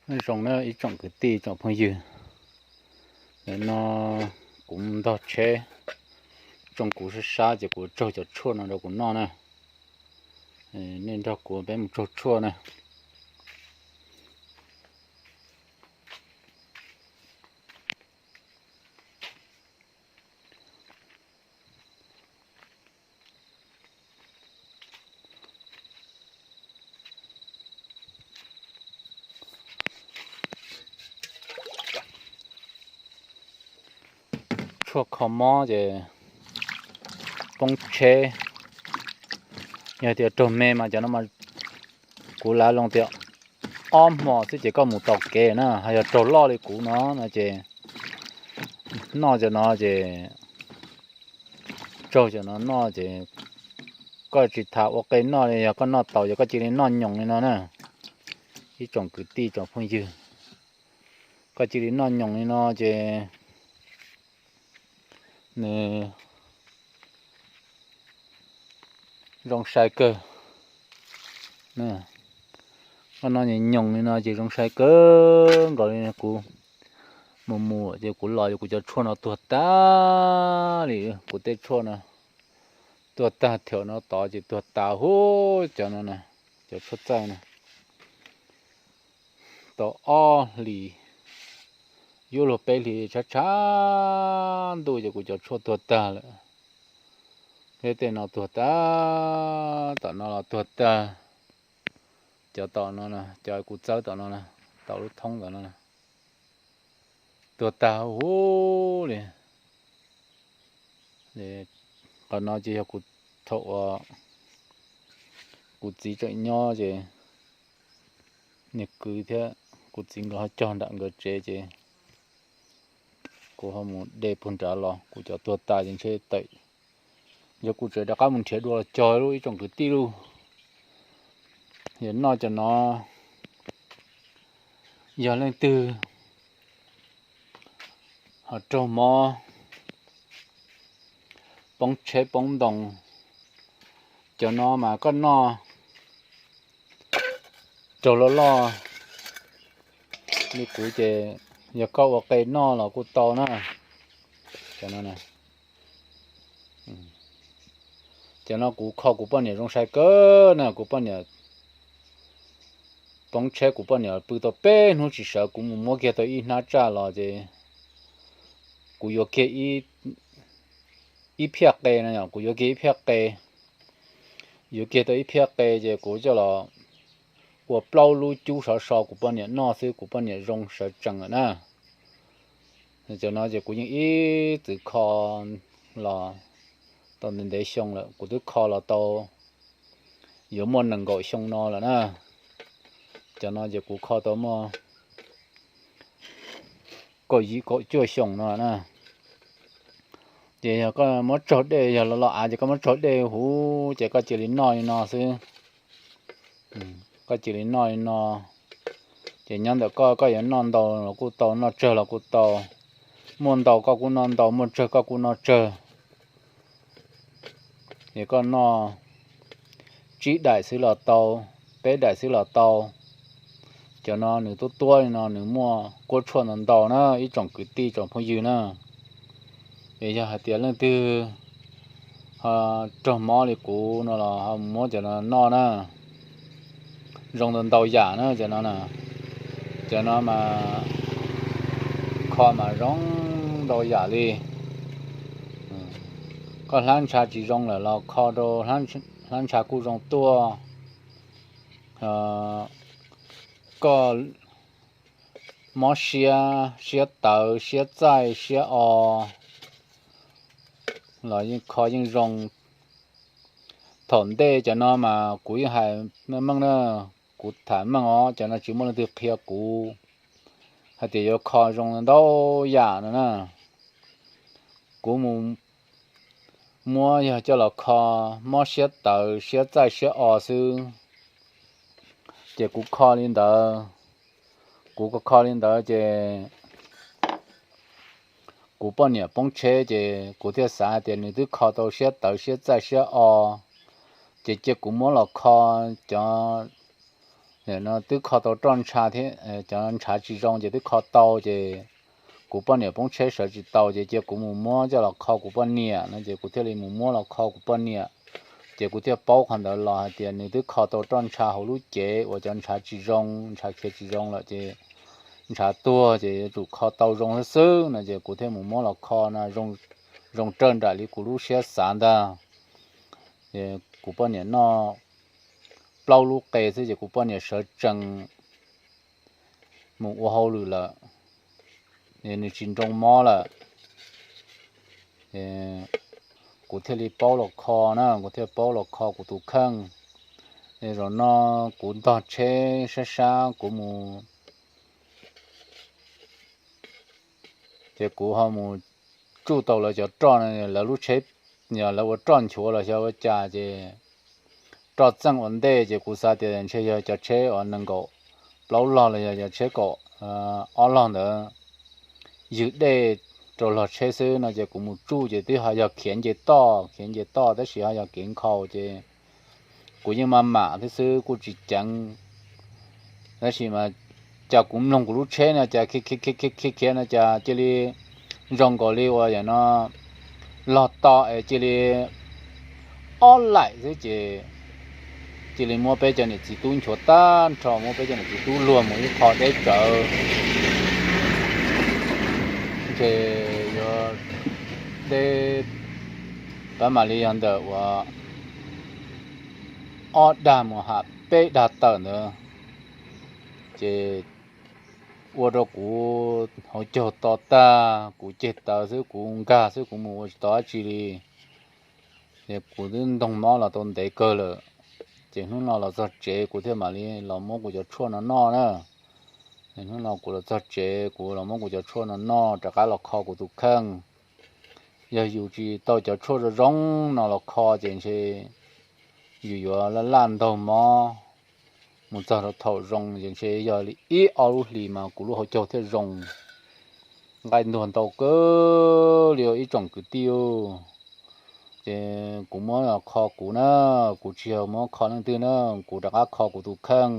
Nyob zoo na ib tsoom kwv tij tsoom phooj ywg, nim no kuv ntog tsheb, tsoo kuv sab sab ces kuv tsaug cov tshuaj no rau kuv noj na. Nej nrog kuv peb mus tsaug tshuaj na. Tshuaj kho mob ces poob tsheb, yog tias raug me mas cov no mas kuv lav loo tias ob hmo xwb ces koj mus tau kev na. Ho yog raug loj li kuv no no ces noj cov no ces tsaug cov no noj ces koj tsis tas ua qe noj li, yog koj noj tau ces koj cia li noj nyoos li no na. Ib tsoom kwv tij tsoom phooj ywg, koj cia li noj nyoos li no ces nws zoo sai kawg. Koj noj nyoos li no ces zoo sai kawg nkaus li. Kuv mus mus ces kuv los ces kuv cov tshuaj no tuag tag li. Kuv tej tshuaj no tuag tag, thiab no tod ces tuag tas huv cov no na, cov tshuaj txaij na. Tau ob hlis, yuav luag peb hlis tshav tshav ntuj ces kuv cov tshuaj tuag tag lawm. Thiab tej no tuag tag, tom no los tuag tag. Cov tom no, cov kuv txawb tom no, tom lub thoob tom no tuag tag huv li. Qhov no ces yog kuv, thaum uas kuv txiv tseem nyob ces nws kwv thiab kuv txiv nkawd ho cog nram nkawd tsev ces kuv ho mus de puag nrad los, kuv cov tuag tas ces ntshe tawm, yog kuv tseem rov qab mus nrhiav dua los cog lub ib tsoom kwv tij lauj. Yog noj cov no, yog leej twg ho raug mob poob tsheb poob ntoo, cov no mas koj noj raug loj loj li kuv ces yog koj ua qe noj los kuj tau na. Cov no kuv kho kuv poj niam zoo sai kawg na. Kuv poj niam poob tsheb, kuv poj niam pw tau peb hnub tsis sawv, kuv mus muab kiag tau ib hnab tsaj los ces kuv yuav kiag ib phiaj qe no, kuv yuav kiag ib phiaj qe, yuav kiag tau ib phiaj qe ces kuv coj los ua plaub lub cub sov so kuv poj niam noj xwb, kuv poj niam zoo sawv tsees lawm na. Cov no ces kuv yeej ib txwm kho los tau ntev ntev xyoo lawm, kuv twb kho los tau yuav muaj nees nkaum xyoo no lawm na. Cov no ces kuv kho tau muaj kaum yim kaum cuaj xyoo no na. Ces yog koj muab tsaug dej, yog los los av ces koj muab tsaug dej huv ces koj cia li noj li no xwb. Koj cia li noj li no, ces nyob ntawm koj, koj yuav noj ntau los kuj tau, noj tsawg los kuj tau. Muaj ntau koj kuj noj ntau, muaj tsawg koj kuj noj tsawg. Ces koj noj tsib daim xwb los tau, peb daim xwb los tau. Cov no nws tuab tuab li no nws muaj kuab tshuaj ntau ntau na ib tsoom kwv tij tsoom phooj ywg na. Es yog hais tias leej twg ho raug mob li kuv no los ho muab cov no noj na. Zoo ntau ntau yam na cov no na. Cov no mas kho mas zoo ntau yam li. Koj hlab ntsha tsis zoo lawm los kho rau hlab ntsha kuj zoo tuaj. Koj mob siab, siab tawv, siab txaij, siab o los yeej kho yeej zoo. Thaum ntej cov no mas kuv yeej hais meej meej na, kuv tham meej os, cov no tsis muaj leej twg qhia kuv hais tias yuav kho zoo ntau yam no na. Kuv mus muab yog coj los kho mob siab tawv, siab txaij, siab o xwb, ces kuv kho li ntawd. Kuv kho kho li ntawd ces kuv poj niam poob tsheb ces kuv thiaj xav hais tias nws twb kho tau siab tawv siab txaij siab o, ces cia kuv muab los kho cov no twb kho tau roj ntsha thiab cov ntshav tsis zoo ces twb kho tau ces kuv poj niam poob tsheb sawv tsis tau ces cia kuv mus muab coj los kho kuv poj niam no ces kuv thiaj li mus muab los kho kuv poj niam. Ces kuv thiaj paub qhov ntawd los hais tias nws twb kho tau roj ntsha hauv lub cev uas cov ntshav tsis zoo, ntshav khiav tsis zoo lawm ces ntshav tuag ces yuav tsum kho tau zoo xwb xwb no ces kuv thiaj mus muab los kho no zoo raws nraim li kuv lub siab xav ntag. Kuv poj niam noj plaub lub qe xwb ces kuv poj niam sawv tsees mus ua hauj lwm lawm, nws tsis nroo mob lawm. Kuv thiaj li paub los kho na, kuv thiaj paub los kho kuv tus kheej. Zaum no kuv ntog tsheb sab sab kuv mus ces kuv ho mus tsuj tau lawv cov roj, lawv lub tsheb, lawv ua roj nchuav los xyov ua cas ces roj txeej ua ntej ces kuv xav tias ntshe yog cov tsheb uas nees nkaum plaub log los yog cov tsheb kaum ob log ntawd ywg dej rau log tsheb xwb no ces kuv mus tsuj ces twb ho yog khiav nce toj, khiav nce toj tab sis ho yog kev nkhaus ces kuv yeej maj mam thiab xwb kuj tsis ceev. Tab sis mas cas kuv mloog kuv lub tsheb no cas khiav khiav khiav no cas cia li zoo nkaus li uas yam no log to es cia li ob laim xwb ces cia li muab peb cov niam txiv tub nchuav tag nrho, muab peb cov niam txiv tub luag mus ib qho deb tsawv. Ces yuav deb, pab mam li yog ntawm uas ob dag mus ham peb dag tawm ntawd ces ua rau kuv hauv caug to tag, kuv ceg taws xwb, kuv nkag xwb, kuv mus ua tsis tau dab tsi li. Ces kuv twb ntoog mob los tau ntev kawg lawm. Ces hnub no los txog tsev kuv thiaj mam li los muab kuv cov tshuaj no noj na. Hnub no kuv los txog tsev kuv los muab kuv cov tshuaj no noj rov qab los kho kuv tus kheej. Yog yus tsis tau cov tshuaj zoo zoo no los kho ces ntshe yus yuav laj laj ntaug mob mus txog rau thaum zoo ces ntshe yog li ib ob lub hlis mas kuv lub hauv caug thiaj zoo nqaij ntuag ntau kawg li ib tsoom kwv tij. Ces kuv muab kho kuv na, kuv tsis yog muab kho leej twg na, kuv rov qab kho kuv tus kheej.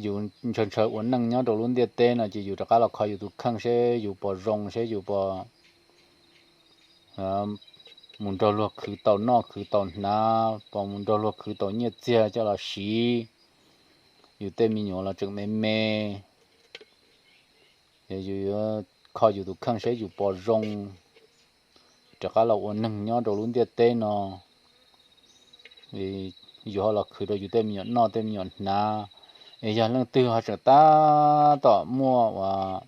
Yus ntshaw ntshaw ua neej nyob rau lub ntiaj teb no ces yus rov qab los kho yus tus kheej seb yus puas zoo, seb yus puas mus nrog luag khwv tau noj khwv tau hnav, puas mus nrog luag khwv tau nyiaj txiag coj los siv, yus tej me nyuam los tseem me me. Yus yuav kho yus tus kheej seb yus puas zoo rov qab los ua neeg nyob rau lub ntiaj teb no. Yus ho los khwv rau yus tej me nyuam noj tej me nyuam hnav. Es yog leej twg ho tseem tab tom muaj uas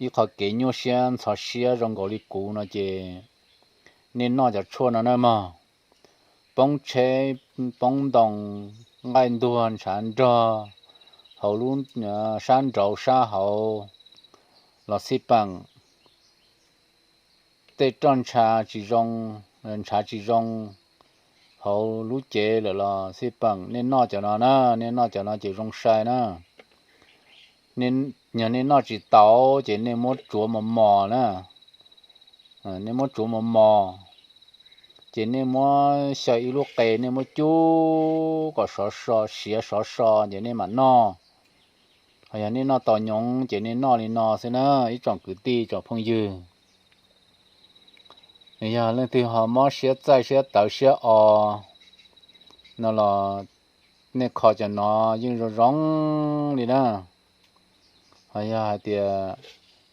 ib qho kev nyuaj siab ntxhov siab zoo nkaus li kuv no ces nej noj cov tshuaj no na mog. Poob tsheb, poob ntoo, nqaij ntuag ntshav nrog hauv lub sab nraud sab hauv los xij peem, tej roj ntsha tsis zoo, ntshav tsis zoo hauv lub cev lawm los xij peem, nej noj cov no na, nej noj cov no ces zoo sai na. Yog nej noj tsis tau ces nej muab tsuav mos mos na, nej muab tsuav mos mos, ces nej muab xyaw ib lub qe nej muab cub kom sov so, siav sov so ces nej mam noj. Ho yog nej noj tau nyoov ces nej noj li no xwb na ib tsoom kwv tij tsoom phooj ywg. Yog leej twg ho mob siab txaij siab tawv siab o no los nej kho cov no yeej zoo zoo li na. Ho yog hais tias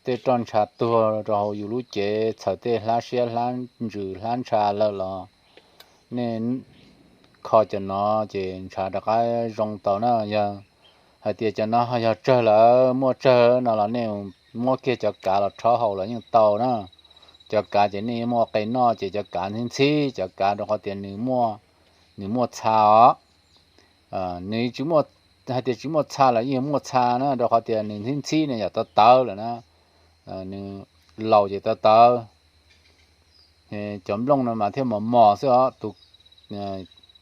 tej roj ntsha tuag rau hauv yus lub cev txhawm tej hlab siab hlab ntsws hlab ntsha lawm los nej kho cov no ces ntshav rov qab zoo tau na. Yog hais tias cov no ho yog tsawg lawm, muaj tsawg no los nej muab kiag cov kav los rhaub haus los yeej tau na. Cov kav ces nej muaj qe noj ces cov kav ntxhib ntxhib cov kav rau qhov tias nws muaj, nws muaj txha os. Nws tsis muaj, hais tias tsis muaj txha los yeej muaj txha na, rau qhov tias nws ntxhib ntxhib nws yam tawv tawv lawm na, nws laus ces tawv tawv. Cov nplooj no mas thiaj mos mos xwb os,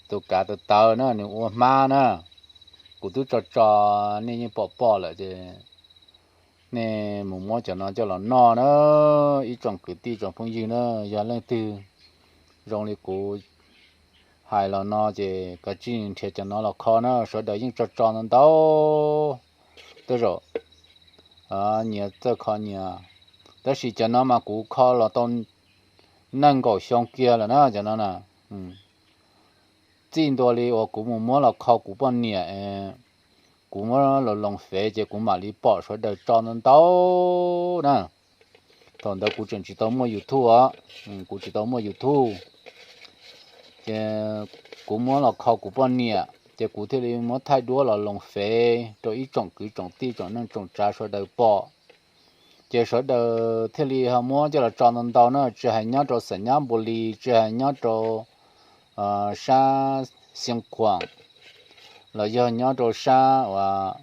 tus kav tawv tawv na nws ua hmab na. Kuv twb tso tso, nej yeej pom pom lawm ces nej mus muab cov no coj los noj na ib tsoom kwv tij tsoom phooj ywg na. Yog leej twg zoo li kuv Hais los no ces kav tsij nrhiav cov no los kho na, sawv daws yeej tso tso ntau ntau, tej zaum nyias txawj kho nyias. Tab sis cov no mas kuv kho los tau nees nkaum xyoo kiag lawm na cov no na. Txij ntua li uas kuv mus muab los kho kuv poj niam, kuv muab los loos fev ces kuv mam li pom sawv daws tso ntau ntau na. Thaum ntawd kuv tseem tsis tau muaj YouTube os, kuv tsis tau muaj YouTube. Ces kuv muab los kho kuv poj niam ces kuv thiaj li muab thaij duab los loos fev rau ib tsoom kwv tsoom tij tsoom neej tsoom tsav sawv daws pom. Ces sawv daws thiaj li ho muab coj los tso ntau ntau na, tsis hais nyob rau Xam Nyab Npus Lis, tsis hais nyob rau sab Xeev Khuam, los yog nyob rau sab uas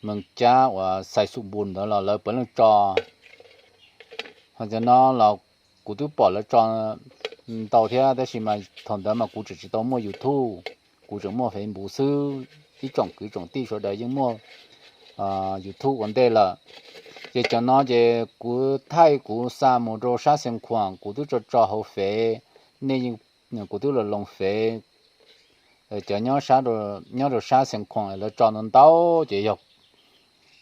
Mees Cab uas Xais Xus Npus ntawd los lawv puav leej tso. Ho cov no los kuv twb pom lawv tso ntau thiab, tab sis mas thaum ntawd mas kuv tseem tsis tau muaj YouTube, kuv tseem muaj Facebook xwb. Ib tsoom kwv tsoom tij sawv daws yeej muaj YouTube ua ntej lawm. Ces cov no ces kuv thaij kuv xa mus rau sab Xeev Khuam, kuv twb tso tso hauv fev, nej yeej, kuv twb los loos fev. Cov nyob rau sab Xeev Khuam lawv tso ntau ntau ces yog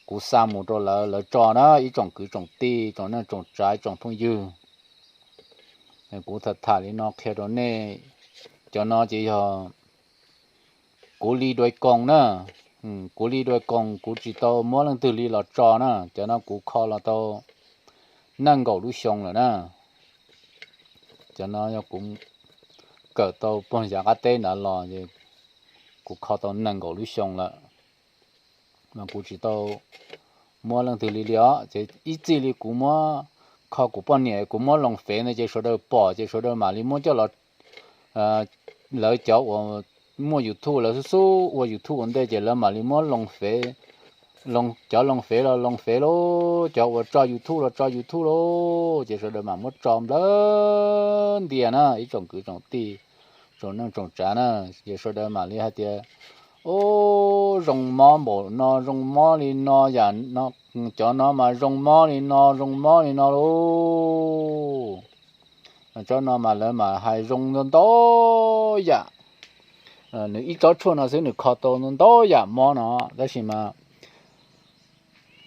kuv xa mus rau lawv, lawv tso na, ib tsoom kwv tsoom tij tsoom neej tsoom tsav tsoom phooj ywg. Kuv tham tham li no qhia rau nej, cov no ces yog kuv li dua koos na, kuv li dua koos kuv tsis tau muab leej twg li los tso na, cov no kuv kho los tau nees nkaum lub xyoo lawm na. Cov no yog kuv kawm tau puag yav qab teb ntawd los, kuv kho tau nees nkaum lub xyoo lawm, mas kuv tsis tau muab leej twg li li os. Ces ib txij li kuv muab kho kuv poj niam, kuv muab loos fev ntawd ces sawv daws pom ces sawv daws mam li muab coj los, lawv cov uas muaj YouTube lawv xub xub ua YouTube ua ntej ces lawv mam li muab loos fev, cov loos fev los loos fev lauj, cov uas tso YouTube los tso YouTube lauj, ces sawv daws mam muab tso nplawg ntias na, ib tsoom kwv tsoom tij tsoom neej tsoom tsav na. Ces sawv daws mam li hais tias, ub, zoo mob npaum no, zoo mob li no, yam no, cov no mas zoo mob li no, zoo mob li no lauj. Tsob no mas lawv mas hais zoo ntau ntau yam. Nws ib tsob tshuaj no xwb nws kho tau ntau ntau yam mob no, tab sis mas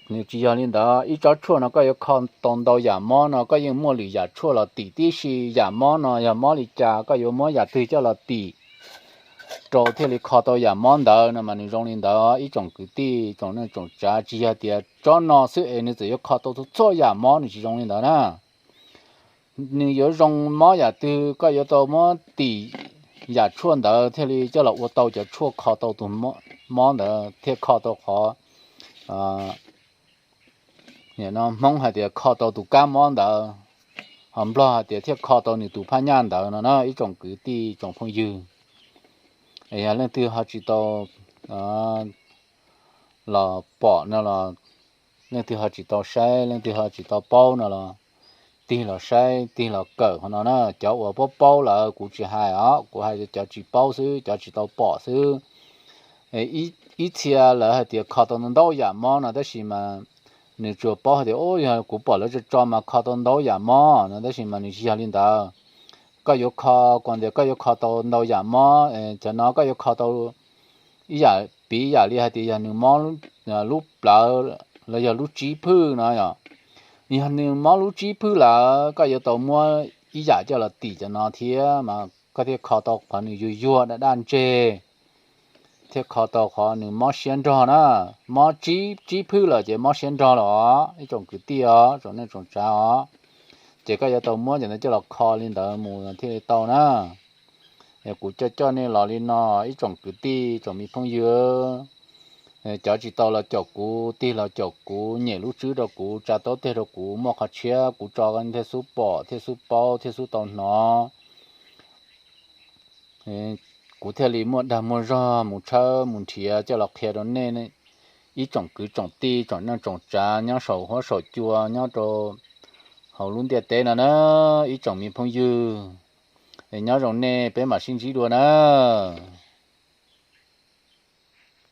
nws tsis yog li ntawd. Ib tsob tshuaj no koj yuav kho tau ntau yam mob no koj yeej muaj lwm yam tshuaj los tim tib si. Yam mob no yog mob li cas koj yuav muab yam twg coj los tim rau thiaj li kho tau yam mob ntawd no mas nws zoo li ntawd. Ib tsoom kwv tij tsoom neej tsoom tsav, tsis yog tias tsob no xwb es nws txawm yuav kho tau txhua txhua yam mob, nws tsis zoo li ntawd na. Nws yuav zoo mob yam twg koj yuav tau muab tim yam tshuaj ntawd thiaj li coj los ua tau cov tshuaj kho tau tus mob ntawd thiaj kho tau qhov no Hmoob hais tias kho tau tus kab mob ntawd, ho Nplog hais tias thiaj kho tau nws tus phaj nyaj ntawd no na, ib tsoom kwv tij tsoom phooj ywg. Yog leej twg ho tsis tau los pom no los, leej twg ho tsis tau saib, leej twg ho tsis tau paub no los tig los saib tig los kawm qhov no na. Cov uas paub paub lawm kuv tsis hais os, kuv hais cov tsis paub xwb, cov tsis tau pom xwb. Ib txhia lawv hais tias kho tau ntau yam mob no tab sis mas nws tsuas paub hais tias, ub, yog kuv pom lawv tso tso mas kho tau ntau yam mob no, tab sis mas nws tsis yog li ntawd. Koj yuav kho, kuas tias koj yuav kho tau ntau yam mob, cov no koj yuav kho tau ib yam, piv ib yam li hais tias yog nws mob lub plawv los yog lub tsib phwj no yom. Yog nws mob lub tsib phwj lawm koj yuav tau muab ib yam coj los tim cov no thiab mas koj thiaj kho tau qhov nws yuag yuag daj daj ntseg, thiaj kho tau qhov nws mob siab nrog na. Mob tsib, tsib phwj lawm ces mob siab nrog lawm os, ib tsoom kwv tij os, tsoom neej tsoom tsav os. Ces koj yuav tau muab cov ntawd coj los kho li ntawd mus thiaj li tau na. Kuv coj coj nej los li no, ib tsoom kwv tij, tsoom me phooj ywg. Cov tsis tau los caum kuv, tig los caum kuv, nyem lub tswb rau kuv, tsa taub teg rau kuv, muaj qhov tshiab kuv tso thiaj xub pom, thiaj xub paub, thiaj xub tau hnov. Kuv thiaj li muaj dag muaj zog mus tshawb mus nrhiav coj los qhia rau nej ib tsoom kwv tsoom tij, tsoom neej tsoom tsav nyob saum huab saum cua, nyob rau hauv lub ntiaj teb no na, ib tsoom me phooj ywg. Nyob zoo nej, peb mam sib ntsib dua na.